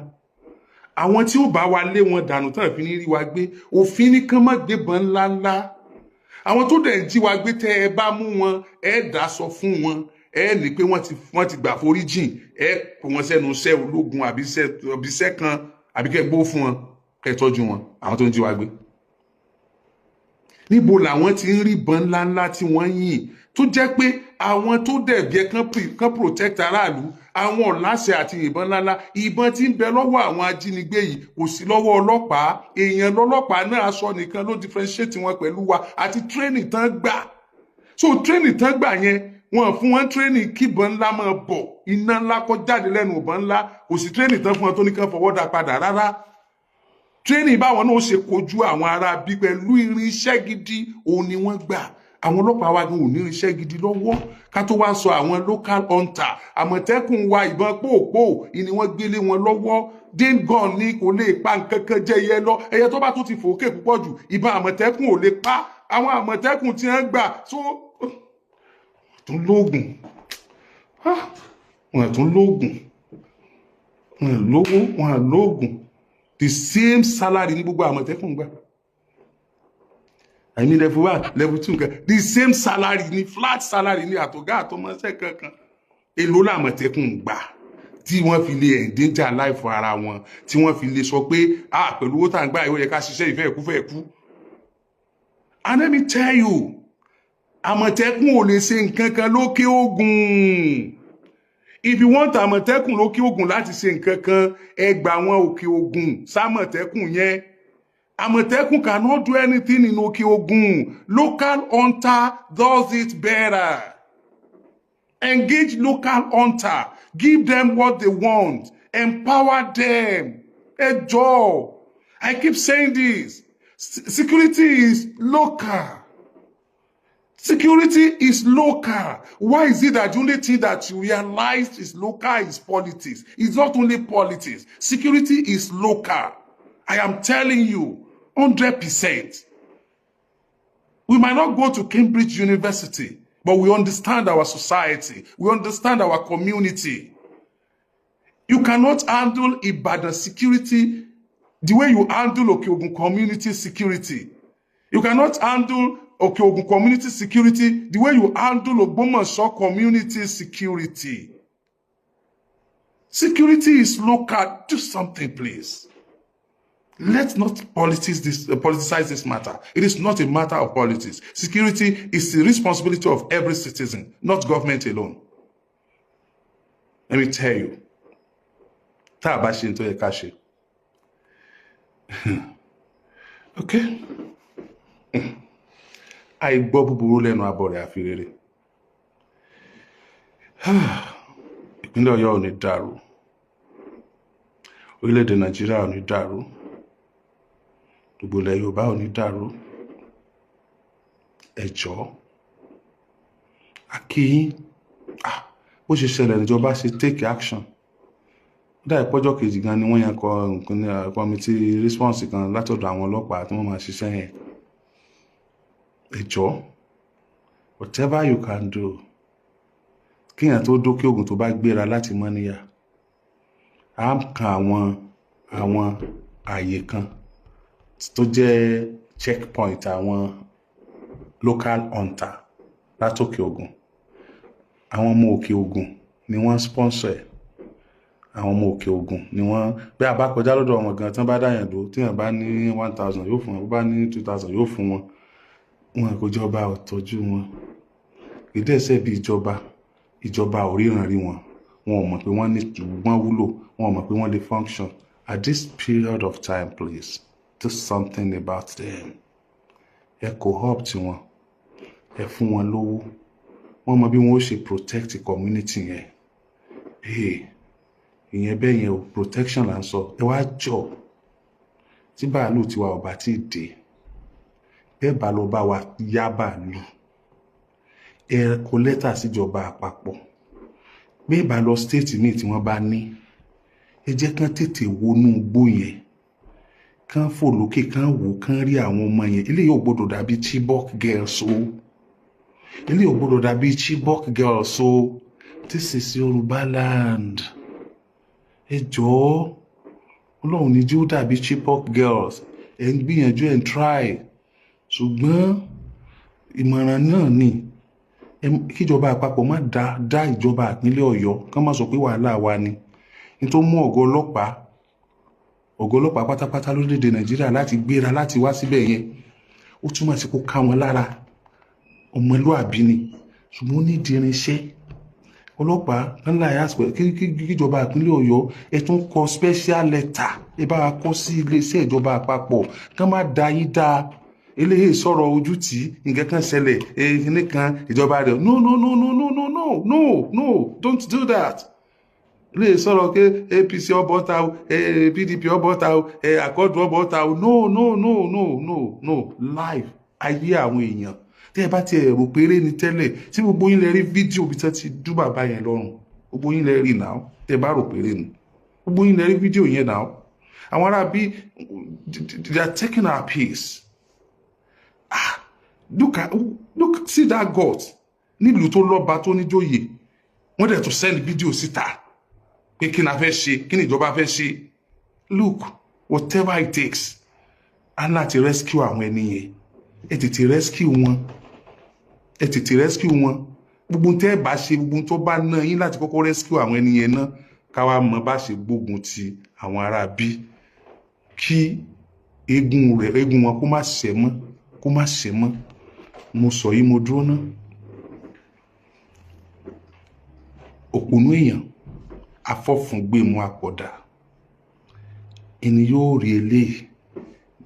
Àwọn tí ó bá wa lé wọn dànù tán fi ní rí wa gbé, òfin ní kán má gbébọn ńláńlá. Àwọn tó dẹ̀ ń jí wa gbé, tẹ́ ẹ bá mú wọn, ẹ dá sọ fún wọn, ẹ ní pé wọ́n ti gbà foríjìn, ẹ kó wọn sẹ́nu iṣẹ́ ológun àbí iṣẹ́ kan, àbí kẹ́ gbó fún wọn, kẹ́ tọ́jú wọn. Àwọn tó ń jí wa gbé, níbo làwọn ti ń rí ìbọn ńláńlá tí wọ́n yìn, tó jẹ́ pé àwọn tó dẹ̀ bí ẹ kán protect aráàlú, àwọn ọ̀láṣẹ àti ìbọn ńláńlá? Ìbọn tí ń bẹ lọ́wọ́ àwọn ajínigbé yìí kò sí lọ́wọ́ ọlọ́pàá. Èèyàn lọ́lọ́pàá náà, aṣọ nìkan ló differentiate wọn pẹ̀lú wa àti training tán gbà. So training tán gbà yẹn, wọn fún wọn training kíbọn ńlá máa bọ̀, iná ńlá kó jáde lẹ́nu ìbọn ńlá. Kò sí training tán fún wọn tó ní kán fọwọ́ dá padà rárá. Training báwọn náà ṣe kojú àwọn ará bí pẹ̀lú irinṣẹ́ gidi, òun ni wọ́n gbà. Àwọn ọlọ́pàá wa gan ò ní irinṣẹ́ gidi lọ́wọ́, ká tó wá sọ àwọn local hunter. Àmọ̀tẹ́kùn wa, ìbọn pòpò ni wọ́n gbélé wọn lọ́wọ́. Dane gun ni, kò lè pa nǹkan kan jẹ́ ẹyẹ lọ. Ẹyẹ tó bá tó ti fòókè púpọ̀ jù, ìbọn Àmọ̀tẹ́kùn ò lè pa. Àwọn Àmọ̀tẹ́kùn tí wọ́n gbà tó tún lóògùn, wọn tún lóògùn, wọn lówó, wọn lóògùn. The same salary ní gbogbo Àmọ̀tẹ́kùn gbà. I mean, level 1, level 2 nǹkan, the same salary ní, flat salary ní, àtọ̀gá àtọmọṣẹ́ kankan. Èló làmọ̀tẹ́kùn gbà tí wọ́n fi lè endanger life ara wọn, tí wọ́n fi lè sọ pé, ah, pẹ̀lú owó tá à ń gbà yìí, ó yẹ ká ṣiṣẹ́ ìfẹ́ ẹ̀kú fẹ́ kú? And let me tell you, Àmọ̀tẹ́kùn ò lè ṣe nǹkan kan lókè Ògùn. If you want Àmọ̀tẹ́kùn lókè Ògùn láti ṣe nǹkan kan, ẹ gbà wọn Òkè Ògùn sámọ̀tẹ́kùn yẹn. Àmọ̀tẹ́kùn cannot do anything in Òkè Ògùn. Local hunter does it better. Engage local hunter, give them what they want, empower them. Ẹ jọ̀ọ́, I keep saying this: security is local. Security is local. Why is it that the only thing that you realize is local is politics? It's not only politics. Security is local. I am telling you, 100%. We might not go to Cambridge University, but we understand our society. We understand our community. You cannot handle Ibadan security the way you handle Okeogun community security. You cannot handle Okeogun community security the way you handle Ogbomoso community security. Security is local. Do something, please. Let's not politicize this matter. It is not a matter of politics. Security is the responsibility of every citizen, not government alone. Let me tell you. Tá a bá ṣe tó yẹ ká ṣe. Okay? Àìgbọ́ búburú lẹ́nu abọrẹ̀ àfi rere. Ìpínlẹ̀ Ọ̀yọ́ ò ní dàrú. Orílẹ̀-èdè Nàìjíríà ò ní dàrú. Gbogbo ilẹ̀ Yorùbá ò ní dàrú. Ẹ jọ̀ọ́. A kí yín. Ah, bó ṣe ṣẹlẹ̀ níjọba ṣe take action. Ó dà ìpọ́jọ́ kejì gan ni wọ́n yàn kọ nǹkan ní committee response kan látọ̀dọ̀ àwọn ọlọ́pàá tí wọ́n máa ṣiṣẹ́ yẹn. Ẹ jọ̀ọ́, whatever you can do, kéèyàn tó dókè Ògùn, tó bá gbéra láti Mọ́níyà, á kan àwọn ààyè kan tó jẹ́ checkpoint àwọn local hunter látòkè Ògùn. Àwọn ọmọ Òkè Ògùn ni wọ́n sponsor ẹ̀. Àwọn ọmọ Òkè Ògùn ni wọ́n. Bí a bá kọjá lọ́dọ̀ wọn gan, tí wọ́n bá dáyàn dúró, tí wọ́n bá ní 1,000 yóò fún wọn, bó bá ní 2,000 yóò fún wọn. Wọn kò, jọba ò tọ́jú wọn. Ìdẹ́sẹ̀ bí ìjọba, ìjọba ò ríran rí wọn. Wọn ò mọ̀ pé wọ́n ní, wọ́n wúlò. Wọn ò mọ̀ pé wọ́n lè function at this period of time. Please do something about them. Ẹ co-opt wọn, ẹ fún wọn lówó, wọ́n mọ bí wọ́n ó ṣe protect community yẹn. Hey, ìyẹn bẹ́ẹ̀ yẹn o, protection là ń sọ. Ẹ wá jọ, tí bàálù tiwa ò bá tí ì dé, bẹ́ẹ̀ bá lọ bá wa yá bàálù, ẹ kọ lẹ́tà síjọba àpapọ̀. Bẹ́ẹ̀ bá lọ state míì tí wọ́n bá ní, ẹ jẹ́ kán tètè wọnú igbó yẹn, kán fò lókè, kán wò, kán rí àwọn ọmọ yẹn. Eléyìí ò gbọdọ̀ dàbí Chibok girls o. Eléyìí ò gbọdọ̀ dàbí Chibok girls o. This is Yorùbá land. Ẹ jọ̀ọ́, Ọlọ́run ní jí ó dàbí Chibok girls. Ẹ ń gbìyànjú, ẹ ń try, ṣùgbọ́n ìmọ̀ràn náà ni kíjọba àpapọ̀ má dá ìjọba ìpínlẹ̀ Ọ̀yọ́, kán má sọ pé wàhálà wa ni. Ní tó mú ọ̀gá ọlọ́pàá pátápátá lórílẹ̀‐èdè Nàìjíríà láti gbéra láti wá síbẹ̀ yẹn, ó túmọ̀ sí kó ká wọn lára. Ọmọlúàbí ni, ṣùgbọ́n ó ní ìdí irinṣẹ́ ọlọ́pàá ńlá yà kíjọba ìpínlẹ̀ Ọ̀yọ́, ẹ tún kọ special letter, ẹ bá wa kọ sí iléeṣẹ́ ìjọba àpapọ̀, kán má da yín dá. Eléyìí sọ̀rọ̀ ojú tí nǹkan kan ṣẹlẹ̀ kíní kan ìjọba rẹ̀. No, no, no, no, no, no, no, no, no, don't do that. Eléyìí sọ̀rọ̀ pé APC ọbọ̀ta o, PDP ọbọ̀ta o, Accord ọbọ̀ta o. No, no, no, no, no, no. Life, ayé àwọn èèyàn, tẹ́ ẹ bá tiẹ̀ rò péré ni tẹ́lẹ̀, tí gbogbo yín lè rí fídíò bí tẹ́ ti dú bàbá yẹn lọ́rùn, gbogbo yín lè rí náà. Tẹ́ ẹ bá rò péré ni, gbogbo yín lè rí fídíò yẹn náà. Àwọn ará bí, they are taking our peace. Ah, look at, look, see that God nílùú tó lọ́ba, tó níjòyè, wọ́n dẹ̀ tó send fídíò síta pé kí ni a fẹ́ ṣe, kí ni ìjọba fẹ́ ṣe. Look, whatever it takes, á láti rescue àwọn ẹni yẹn. Ẹ tètè rescue wọn, ẹ tètè rescue wọn. Gbogbo tẹ́ ẹ bá ṣe, gbogbo tó bá ná yín láti kọ́kọ́ rescue àwọn ẹni yẹn náà, káwa mọ bá ṣe gbógun ti àwọn ará bí, kí eégún rẹ̀, eégún wọn kó má ṣẹ́ mọ́, kó má ṣẹ́ mọ́. Mo sọ yìí, mo dúró ná. Òpònú èèyàn afọ́fúngbẹ̀mú àpọ̀dà ẹni yóò rí eléyìí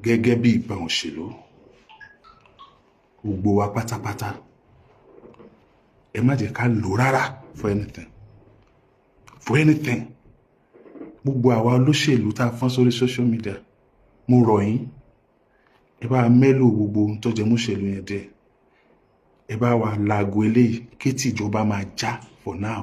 gẹ́gẹ́ bí ìbọn òṣèlú. Gbogbo wa pátápátá, ẹ má jẹ́ ká lò rárá for anything, for anything. Gbogbo àwa olóṣèlú tá a fọ́n sórí social media, mo rọ̀ yín, ẹ bá mẹ́lò gbogbo ohun tó jẹ mọ́ṣèlú yẹn díẹ̀. Ẹ bá wa laago eléyìí kétí ìjọba máa já. For now,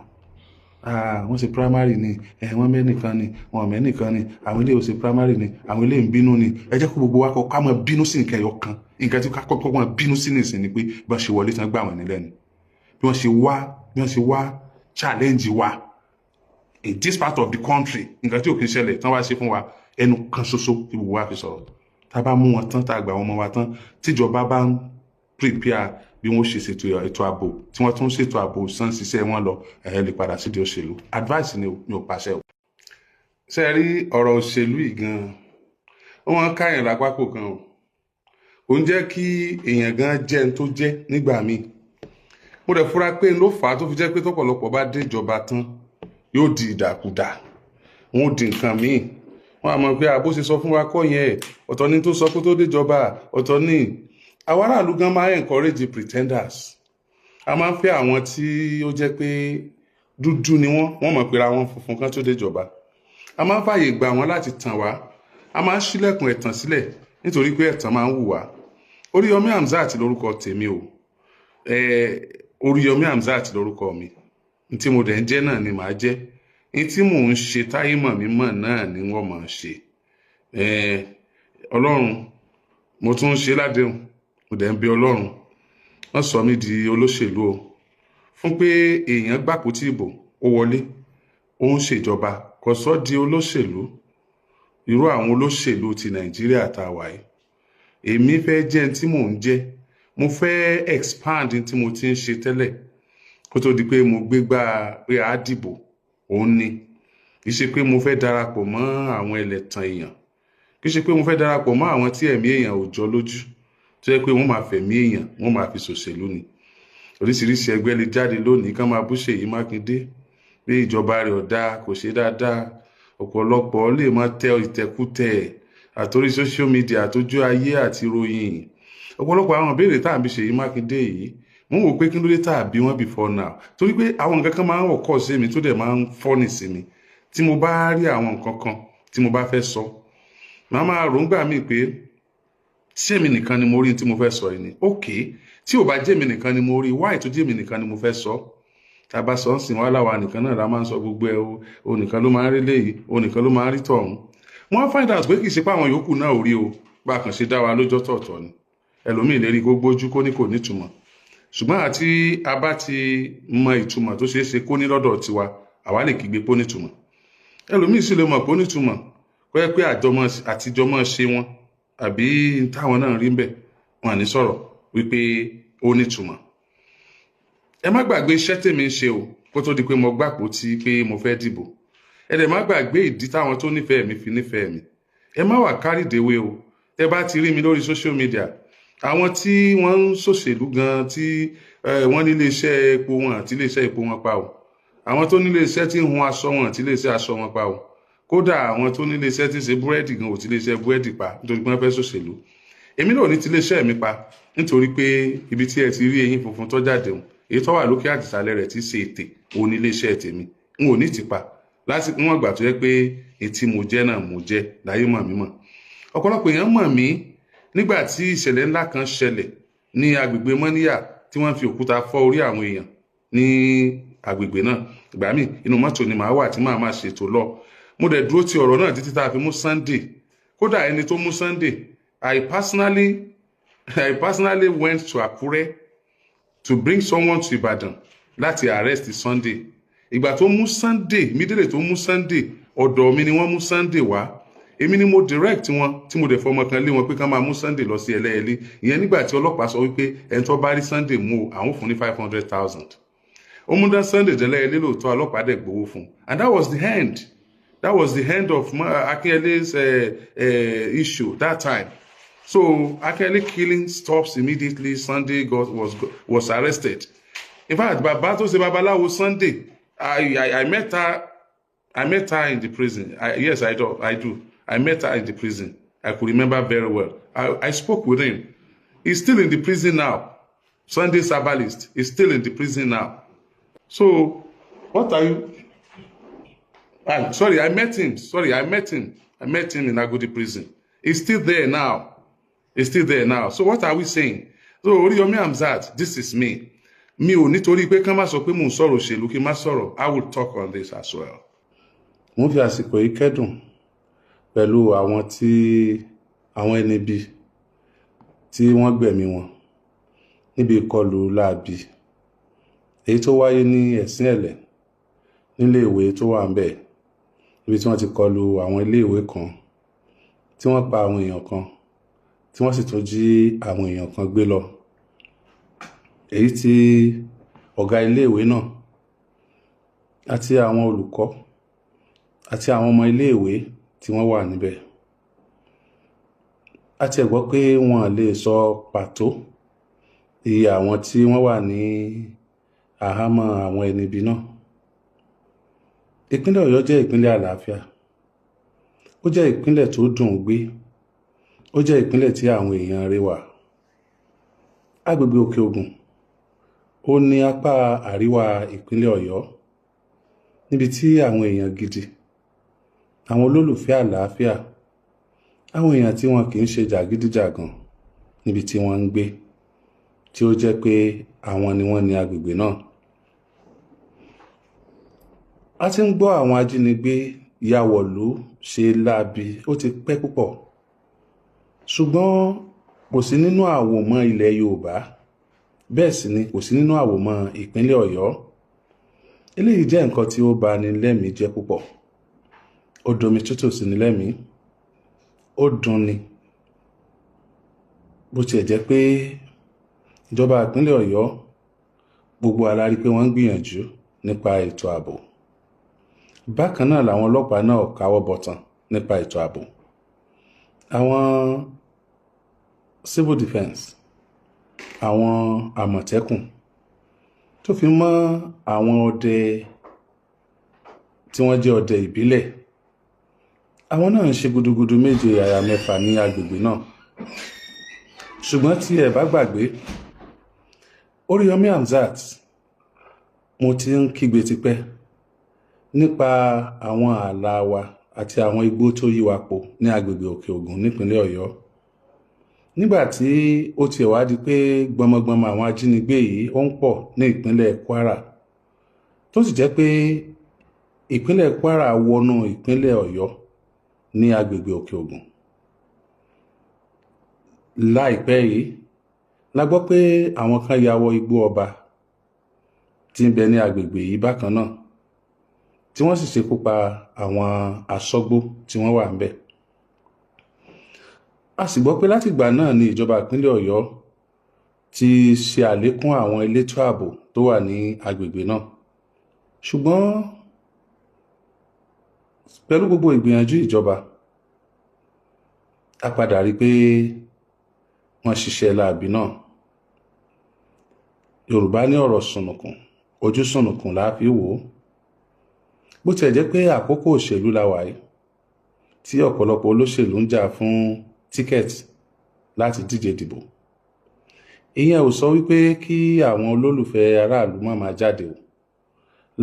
ah, wọ́n ṣe primary ni ẹ, wọ́n mẹ́nìkan ni, wọ́n mẹ́nìkan ni, àwọn eléyìí ò ṣe primary ni, àwọn eléyìí ń bínú ni. Ẹ jẹ́ kó gbogbo wa kọ́ ká máa bínú sí nǹkan ẹyọ kan. Nǹkan tí ká kọ́kọ́ máa bínú sí nìsín ni pé bí wọ́n ṣe wọlé tán, gbà wọ́n nílẹ̀ ni bí wọ́n ṣe wá challenge wa in this part of the country. Nǹkan tí ò kí ń ṣẹlẹ̀ tán wá ṣe fún wa, ẹnu kan ṣoṣo tí gbogbo wa fi sọ̀rọ̀. Tá a bá mú wọn tán, tá a gbà wọn mọ́ wa tán, tíjọba bá ń prepare bí wọ́n ṣe ṣètò ètò ààbò, tí wọ́n tún ṣètò ààbò sàn ṣiṣẹ́ wọn lọ, ẹ̀ lè padà sídìí òṣèlú. Advice ni o, mi ò pàṣẹ o. Ṣe rí ọ̀rọ̀ òṣèlú yìí gan-an, ó wọ́n káyàn lápapọ̀ kan o. Ò ń jẹ́ kí èèyàn gan jẹ́ ẹni tó jẹ́ nígbà míì. Mo dẹ̀ fura pé ló fà á tó fi jẹ́ pé tọ́pọ̀lọpọ̀ bá dé ìjọba tán, yóò di ìdàkudà, wọn ò di nǹkan míì. Wọn á mọ̀ pé àbó ṣe sọ fún wa kọ́ yẹn, ọ̀tọ̀ ni tó sọ kó tó déjọba, ọ̀tọ̀ ni. Àwọn aráàlú gan máa ń encourage pretenders. A máa ń fẹ́ àwọn tí ó jẹ́ pé dúdú ni wọ́n, wọ́n mọ̀ pé ra wọn funfun kan tó déjọba. A máa ń fààyè gbà wọ́n láti tàn wá. A máa ń ṣílẹ̀kùn ẹ̀tàn sílẹ̀ nítorí pé ẹ̀tàn máa ń wù wá. Oríyọmí Hamzat lórúkọ tèmi o. Oríyọmí Hamzat lórúkọ mi. N tí mo dẹ̀ ń jẹ́ náà ni màá jẹ́. N tí mò ń ṣe táyé mọ̀ mí mọ̀ náà ni wọ́n mọ̀ ń ṣe. Ọlọ́run, mo tún ń ṣe ládéhùn, mo dẹ̀ ń bẹ Ọlọ́run, wọ́n sọ mí di olóṣèlú o. Fún pé èèyàn gbàpótí ìbò, ó wọlé, ó ń ṣèjọba, kò sọ di olóṣèlú. Irú àwọn olóṣèlú ti Nàìjíríà tá a wà yìí, èmi fẹ́ jẹ́ ẹni tí mò ń jẹ́. Mo fẹ́ expand ní tí mo ti ń ṣe tẹ́lẹ̀ kó tó di pé mo gbégbá pé a dìbò. Òun ni kì í ṣe pé mo fẹ́ darapọ̀ mọ́ àwọn ẹlẹ́tàn èèyàn, kì í ṣe pé mo fẹ́ darapọ̀ mọ́ àwọn tí ẹ̀mí èèyàn ò jọ lójú, tó yẹ pé wọ́n máa fẹ̀mí èèyàn, wọ́n máa fi ṣòṣèlú ni. Oríṣiríṣi ẹgbẹ́ lè jáde lónìí kán máa bú Ṣèyí Mákindé pé ìjọba rẹ̀ ò dáa, kò ṣe dáadáa. Ọ̀pọ̀lọpọ̀ lè máa tẹ ìtẹ̀kùtẹ̀ àtòrí social media, àtòjú ayé àti ròyìn. Ọ̀pọ̀lọpọ̀ àwọn ìbéèrè tá à ń bí Ṣèyí Mákindé yìí, mo ń wò pé kí ló dé tá à bí wọ́n before now, torí pé àwọn nǹkan kan máa ń occur sí mi tó dẹ̀ máa ń funny sí mi. Tí mo bá rí àwọn nǹkan kan tí mo bá fẹ́ sọ, màá máa rò ń gbà mí pé ṣé èmi nìkan ni mo rí tí mo fẹ́ sọ yìí ni? Ok, tí ò bá jẹ́ èmi nìkan ni mo rí, why tó jẹ́ èmi nìkan ni mo fẹ́ sọ? Tá a bá sọ ń sìn wá, láwa nìkan náà la máa ń sọ gbogbo ẹ o, o nìkan ló máa ń rí léyìí, o nìkan ló máa ń rí tọ̀hún. Wọ́n find out pé kì í ṣe pé àwọn yòókù náà ò rí o, bá a kàn ṣe dá wa lójọ́ tọ̀ọ̀tọ̀ ni. Ẹlòmíì lè rí kó gbójú, kó ní kò nítumọ̀, ṣùgbọ́n àti a bá ti mọ ìtumọ̀ tó ṣeé ṣe kó ní lọ́dọ̀ tiwa, àwa lè kígbe pó nítumọ̀. Ẹlòmíì sì lè mọ̀ pó nítumọ̀, kó yẹ pé àtijọ́mọ́ ṣe wọn àbí táwọn náà rí ń bẹ̀, wọn à ní sọ̀rọ̀ wípé ó nítumọ̀. Ẹ má gbàgbé iṣẹ́ tèmi ń ṣe o kó tó di pé mo gbàpò tí pé mo fẹ́ dìbò. Ẹ dẹ̀ má gbàgbé ìdí táwọn tó nífẹ̀ẹ́ mi fi nífẹ̀ẹ́ mi. Ẹ má wà carried away o. Tẹ bá ti rí mi lórí social media, àwọn tí wọ́n ń ṣòṣèlú gan tí wọ́n ní iléeṣẹ́ epo wọn àti iléeṣẹ́ epo wọn pa o, àwọn tó ní iléeṣẹ́ tí ń hun aṣọ wọn àti iléeṣẹ́ aṣọ wọn pa o, kódà àwọn tó ní iléeṣẹ́ tí ń ṣe búrẹ́dì gan ò ti iléeṣẹ́ búrẹ́dì pa nítorí pé wọ́n fẹ́ ṣòṣèlú. Èmi náà ò ní ti iléeṣẹ́ mi pa nítorí pé ibi tí ẹ ti rí eyín funfun tó jáde hùn, èyí tó wà lókè àtìsàlẹ̀ rẹ̀ ti ṣe ètè, òun ní iléeṣẹ́ tèmi. N ò ní ti pa lásìkò wọn gbà tó yẹ pé etí mo jẹ́ náà mo jẹ́ láyé mọ̀ mí mọ̀. Ọ̀pọ̀lọpọ̀ èèyàn mọ̀ mí nígbà tí ìṣẹ̀lẹ̀ ńlá kan ṣẹlẹ̀ ní agbègbè Mọ́níyà, tí wọ́n fi òkúta fọ́ orí àwọn èèyàn ní agbègbè náà. Ìgbà míì, inú mọ́tò ni màá wà tí màá máa ṣètò lọ. Mo dẹ̀ dúró ti ọ̀rọ̀ náà títí tá a fi mú Sunday. Kódà ẹni tó mú Sunday, I personally went to Akure to bring someone to Ibadan láti arrest Sunday. Ìgbà tó mú Sunday, immediately tó mú Sunday, ọ̀dọ̀ mi ni wọ́n mú Sunday wá. Èmi ni mo direct wọn, tí mo dẹ̀ fọmọ kan lé wọn pé ká máa mú Sunday lọ sí Ẹlẹ́yẹlé. Ìyẹn nígbà tí ọlọ́pàá sọ wípé ẹni tó bá rí Sunday mú o, àwọn fún ní 500,000. Ó mú dá Sunday dẹ́lẹ́yẹlé lóòótọ́, ọlọ́pàá dẹ̀ gbowó fún un, and that was the end. That was the end of Akinyele's issue that time. So Akinyele killing stops immediately Sunday was arrested. In fact, bàbá tó ṣe babaláwo Sunday, I met her. I met her in the prison. Yes, I do. I do. I met her in the prison. I could remember very well. I spoke with him. He's still in the prison now. Sunday Herbalist is still in the prison now. So, what are you? Ah, sorry, I met him. Sorry, I met him. I met him in Agodi prison. He's still there now. He's still there now. So what are we saying? So Oríyọmí Hamzat, this is me. Mi ò nítorí pé kán má sọ pé mò ń sọ̀rọ̀ òṣèlú kí n má sọ̀rọ̀. I will talk on this as well. Mo ń fi àsìkò yìí kẹ́dùn pẹ̀lú àwọn tí àwọn ẹni bí tí wọ́n gbẹ̀mí wọn níbi ìkọlù láabi èyí tó wáyé ní Ẹ̀sìn Ẹ̀lẹ̀, nílé ìwé tó wà ń bẹ̀, níbi tí wọ́n ti kọlù àwọn iléèwé kan, tí wọ́n pa àwọn èèyàn kan, tí wọ́n sì tún jí àwọn èèyàn kan gbé lọ, èyí tí ọ̀gá iléèwé náà àti àwọn olùkọ́ àti àwọn ọmọ iléèwé tí wọ́n wà níbẹ̀. A tiẹ̀ gbọ́ pé wọ́n lè sọ pàtó iye àwọn tí wọ́n wà ní àhámọ́ àwọn ẹni ibi náà. Ìpínlẹ̀ Ọ̀yọ́ jẹ́ ìpínlẹ̀ àlàáfíà. Ó jẹ́ ìpínlẹ̀ tó dùn gbé. Ó jẹ́ ìpínlẹ̀ tí àwọn èèyàn rẹ̀ wà. Agbègbè Òkè Ògùn ó ní apá àríwá ìpínlẹ̀ Ọ̀yọ́, níbi tí àwọn èèyàn gidi, àwọn olólùfẹ́ àlàáfíà, àwọn èèyàn tí wọn kì í ṣe jàgídíjàgan, níbi tí wọ́n ń gbé, tí ó jẹ́ pé àwọn ni wọ́n ní agbègbè náà. A ti ń gbọ́ àwọn ajínigbé ya wọ̀lú ṣe láabi ó ti pẹ́ púpọ̀, ṣùgbọ́n kò sí nínú àwòmọ́ ilẹ̀ Yorùbá, bẹ́ẹ̀ sì ni kò sí nínú àwòmọ́ ìpínlẹ̀ Ọ̀yọ́. Eléyìí jẹ́ nǹkan tí ó bani lẹ́mìí jẹ́ púpọ̀. Ó domi tútù sí ni lẹ́mìí, ó dunni. Bó tiẹ̀ jẹ́ pé ìjọba ìpínlẹ̀ Ọ̀yọ́, gbogbo wa la rí pé wọ́n ń gbìyànjú nípa ètò ààbò. Bákan náà làwọn ọlọ́pàá náà káwọ́ bọ̀tàn nípa ètò ààbò. Àwọn civil defence, àwọn àmọ̀tẹ́kùn, tó fi mọ́ àwọn ọdẹ tí wọ́n jẹ́ ọdẹ ìbílẹ̀, àwọn náà ń ṣe gudugudu méje àyà mẹ́fà ní agbègbè náà. Ṣùgbọ́n tí ẹ bá gbàgbé, Oríyọmí Hamzat, mo ti ń kígbe tipẹ́ nípa àwọn ààlà wa àti àwọn igbó tó yí wa po ní agbègbè Òkè Ògùn nípínlẹ̀ Ọ̀yọ́. Nígbà tí ó tiẹ̀ wá di pé gbọmọgbọmọ àwọn ajínigbé yìí ó ń pọ̀ ní ìpínlẹ̀ Kwara, tó sì jẹ́ pé ìpínlẹ̀ Kwara wọnú ìpínlẹ̀ Ọ̀yọ́ ní agbègbè Òkè Ògùn. Láìpẹ́ yìí la gbọ́ pé àwọn kan ya wọ igbó ọba tí ń bẹ ní agbègbè yìí bákan náà, tí wọ́n sì ṣekú pa àwọn aṣọ́gbó tí wọ́n wà ńbẹ̀. A sì gbọ́ pé látìgbà náà ni ìjọba ìpínlẹ̀ Ọ̀yọ́ ti ṣe àlékún àwọn elétò ààbò tó wà ní agbègbè náà. Ṣùgbọ́n pẹ̀lú gbogbo ìgbìyànjú ìjọba, a padà rí i pé wọ́n ṣiṣẹ́ láabi náà. Yorùbá ní ọ̀rọ̀ sùnùkùn, ojú sùnùkùn la fi wò ó. Bó tiẹ̀ jẹ́ pé àkókò òṣèlú la wà yìí, tí ọ̀pọ̀lọpọ̀ olóṣèlú ń jà fún ticket láti díje dìbò, ìyẹn ò sọ wípé kí àwọn olólùfẹ́ aráàlú má máa jáde o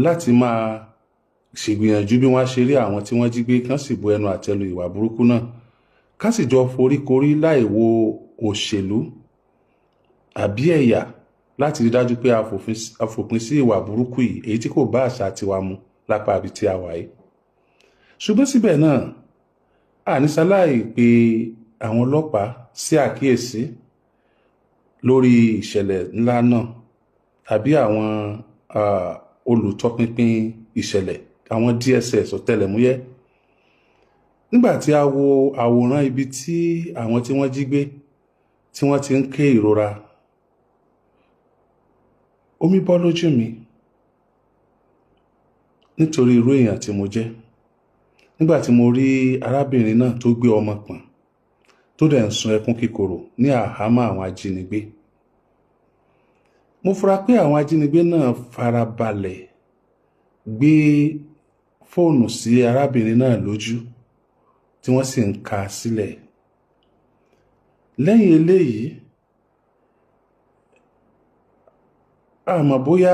láti máa ṣègbìyànjú bí wọ́n á ṣe rí àwọn tí wọ́n jí gbé, kán sì bu ẹnu àtẹ́lu ìwà burúkú náà, ká sì jọ foríkorí láì wo òṣèlú àbí ẹ̀yà láti rí dájú pé a fòpin sí ìwà burúkú yìí, èyí tí kò bá àṣà tiwa mu lápá àbí tí a wà yìí. Ṣùgbọ́n síbẹ̀ náà, àníṣaláì pé àwọn ọlọ́pàá sí àkíyèsí lórí ìṣẹ̀lẹ̀ ńlá náà, tàbí àwọn olùtọpinpin ìṣẹ̀lẹ̀, àwọn DSS ọ̀tẹlẹ̀múyẹ́. Nígbà tí a wo àwòrán ibi tí àwọn tí wọ́n jí gbé tí wọ́n ti ń ké ìrora, omi bọ́ lójú mi nítorí irú èèyàn tí mo jẹ́. Nígbà tí mo rí arábìnrin náà tó gbé ọmọ pọ̀n, tó dẹ̀ ń sun ẹkún kíkorò ní àhámọ́ àwọn ajínigbé, mo fura pé àwọn ajínigbé náà farabalẹ̀ gbé fóònù sí arábìnrin náà lójú, tí wọ́n sì ń ka sílẹ̀. Lẹ́yìn eléyìí, àmọ́ bóyá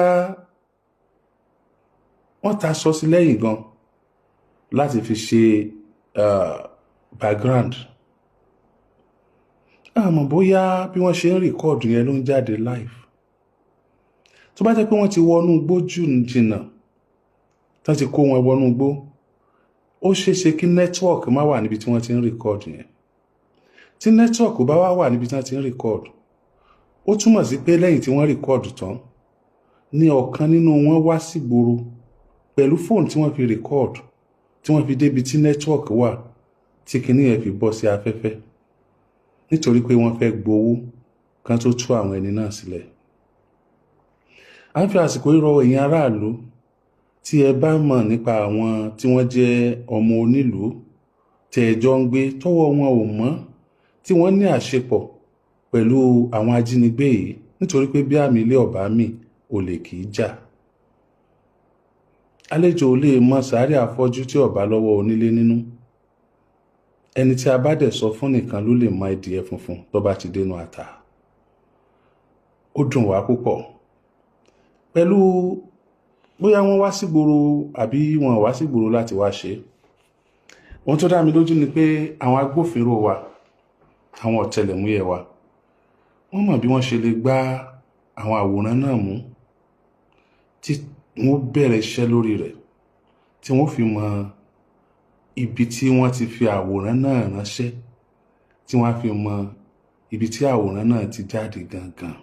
wọ́n ta sọ sí lẹ́yìn gan láti fi ṣe background. Àmọ́ bóyá bí wọ́n ṣe ń record yẹn ló ń jáde live. Tó bá jẹ́ pé wọ́n ti wọnú igbó jù jìnnà, tán ti kó wọn wọnú igbó, ó ṣeé ṣe kí network má wà níbi tí wọ́n ti ń record yẹn. Tí network bá wá wà níbi tí wọ́n ti ń record, ó túmọ̀ sí pé lẹ́yìn tí wọ́n record tán ní ọ̀kan nínú wọn wá sígboro pẹ̀lú fóònù tí wọ́n fi record, tí wọ́n fi débi tí network wà, tí kinní yẹn fi bọ́ sí afẹ́fẹ́, nítorí pé wọ́n fẹ́ gbowó kan tó tú àwọn ẹni náà sílẹ̀. À ń fi àsìkò yìí rọ ẹ̀yin aráàlú tí ẹ bá mọ̀ nípa àwọn tí wọ́n jẹ́ ọmọ onílùú tẹ́ ẹ jọ ń gbé, tọ́wọ́ wọn ò mọ́, tí wọ́n ní àṣepọ̀ pẹ̀lú àwọn ajínigbé yìí, nítorí pé bí àmì ilé ọ̀bá mi, olè kì í jà. Àlejò ò lè mọ sàárè afọ́jú tí ọ̀bá lọ́wọ́ onílé nínú. Ẹni tí a bá dẹ̀ sọ fún nìkan ló lè mọ ẹdìẹ funfun tó bá ti dénú ata. Ó dùn wá púpọ̀ pẹ̀lú bóyá wọ́n wá sígboro àbí wọn wá sígboro láti wá ṣe. Ohun tó dá mi lójú ni pé àwọn agbófinró wa, àwọn ọ̀tẹlẹ̀múyẹ́ wa, wọ́n mọ̀ bí wọ́n ṣe lè gbá àwọn àwòrán náà mú, tí wọ́n bẹ̀rẹ̀ iṣẹ́ lórí rẹ̀, tí wọ́n fi mọ ibi tí wọ́n ti fi àwòrán náà ránṣẹ́, tí wọ́n á fi mọ ibi tí àwòrán náà ti jáde gangan.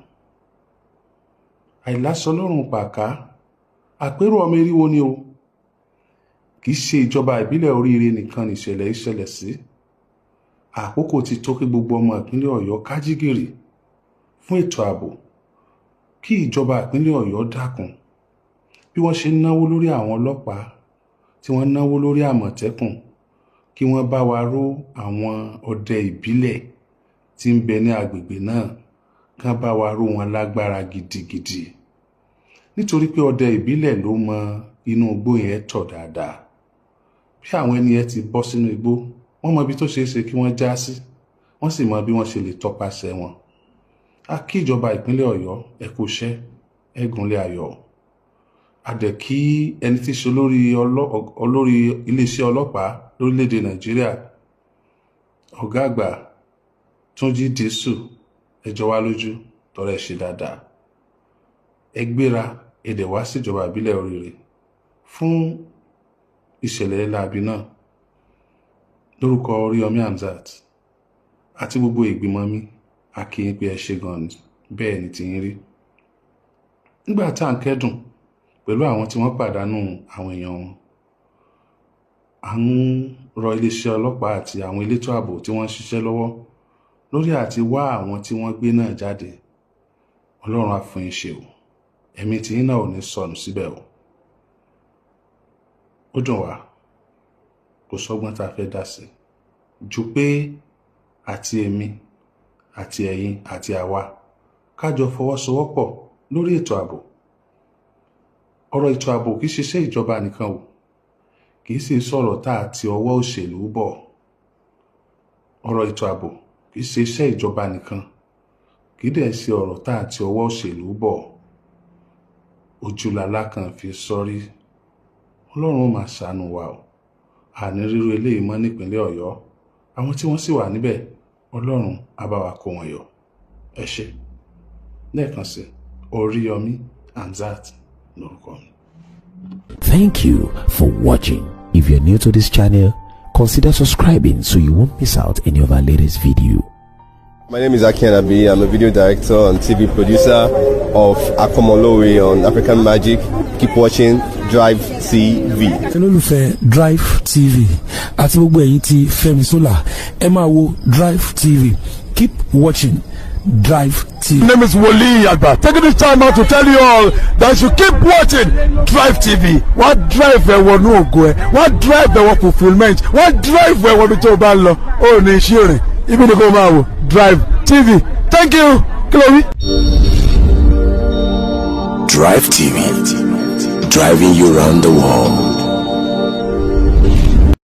Àìlásọ lọ́rùn pàká, àpérò ọmọ eriwo ni o. Kì í ṣe ìjọba ìbílẹ̀ Oríire nìkan nìṣẹ̀lẹ̀ ìṣẹ̀lẹ̀ sí. Àkókò ti tó kí gbogbo ọmọ ìpínlẹ̀ Ọ̀yọ́ kájígìrì fún ètò ààbò. Kí ìjọba ìpínlẹ̀ Ọ̀yọ́ dákun, bí wọ́n ṣe ń náwó lórí àwọn ọlọ́pàá, tí wọ́n náwó lórí Àmọ̀tẹ́kùn, kí wọ́n bá wa ró àwọn ọdẹ ìbílẹ̀ tí ń bẹ ní agbègbè náà, kán bá wa ró wọn lágbára gidigidi, nítorí pé ọdẹ ìbílẹ̀ ló mọ inú igbó yẹn tọ̀ dáadáa. Bí àwọn ẹni yẹn ti bọ́ sínú igbó, wọ́n mọ ibi tó ṣeé ṣe kí wọ́n já sí, wọ́n sì mọ bí wọ́n ṣe lè tọpasẹ̀ wọn. A kí ìjọba ìpínlẹ̀ Ọ̀yọ́, ẹ kú iṣẹ́, ẹ gúnlé ayọ̀. A dẹ̀ kí ẹni tí í ṣe olórí iléeṣẹ́ ọlọ́pàá lórílẹ̀‐èdè Nàìjíríà, ọ̀gá àgbà Túnjí Dísù. Ẹ jọ wá lójú tọrẹ ṣe dáadáa. Ẹ gbéra, ẹ dẹ̀ wá síjọba ìbílẹ̀ Oríire fún ìṣẹ̀lẹ̀ láabi náà. Lórúkọ Oríyọmí Hamzat àti gbogbo ìgbìmọ̀ mi, a kí yín pé ẹ ṣe gan ni. Bẹ́ẹ̀ ni tiyín rí. Nígbà tá à ń kẹ́dùn pẹ̀lú àwọn tí wọ́n pàdánù àwọn èèyàn wọn, à ń rọ iléeṣẹ́ ọlọ́pàá àti àwọn elétò ààbò tí wọ́n ń ṣiṣẹ́ lọ́wọ́ lórí àti wá àwọn tí wọ́n gbé náà jáde. Ọlọ́run á fún yín ṣe o, ẹ̀mí tiyín náà ò ní sọnù síbẹ̀ o. Ó dùn wá, kò sọ́gbọ́n tá a fẹ́ dá sí ju pé àti èmi àti ẹ̀yin àti àwa ká jọ fọwọ́sowọ́pọ̀ lórí ètò ààbò. Ọ̀rọ̀ ètò ààbò kì í ṣiṣẹ́ ìjọba nìkan o, kì í sì sọ̀rọ̀ tá a ti ọwọ́ òṣèlú bọ̀. Ọ̀rọ̀ ètò ààbò kì í ṣe iṣẹ́ ìjọba nìkan, kì í dẹ̀ ṣe ọ̀rọ̀ tá a ti ọwọ́ òṣèlú bọ̀. Ojúlàlá kan fi sọrí. Ọlọ́run ó máa ṣàánú wa o. Àní ríru eléyìí mọ́ nípínlẹ̀ Ọ̀yọ́. Àwọn tí wọ́n sì wà níbẹ̀, Ọlọ́run á bá wa kó wọn yọ. Ẹ ṣé lẹ́ẹ̀kan sí. Oríyọmí Hamzat lórúkọ mi. Thank you for watching. If you're new to this channel, consider subscribing so you won't miss out any of our latest video. My name is Aki Anabi. I'm a video director and TV producer of Akomolowe on African Magic. Keep watching Drive TV. Olólùfẹ́ Drive TV àti gbogbo ẹ̀yin tí Fẹ́mi Sola, ẹ máa wo Drive TV. Keep watching Drive TV. My name is Wole Agba. Taking this time out to tell you all that you keep watching Drive TV. Wọ́n drive ẹ wọnú ògo ẹ, wọ́n drive ẹ wọ fulfilment, wọ́n drive ẹ wọnú tó o bá ń lọ. Ó ní iṣẹ́ rìn, ibi ni kò máa wò Drive TV. Thank you. Kí ló wí? Drive TV, driving you round the world.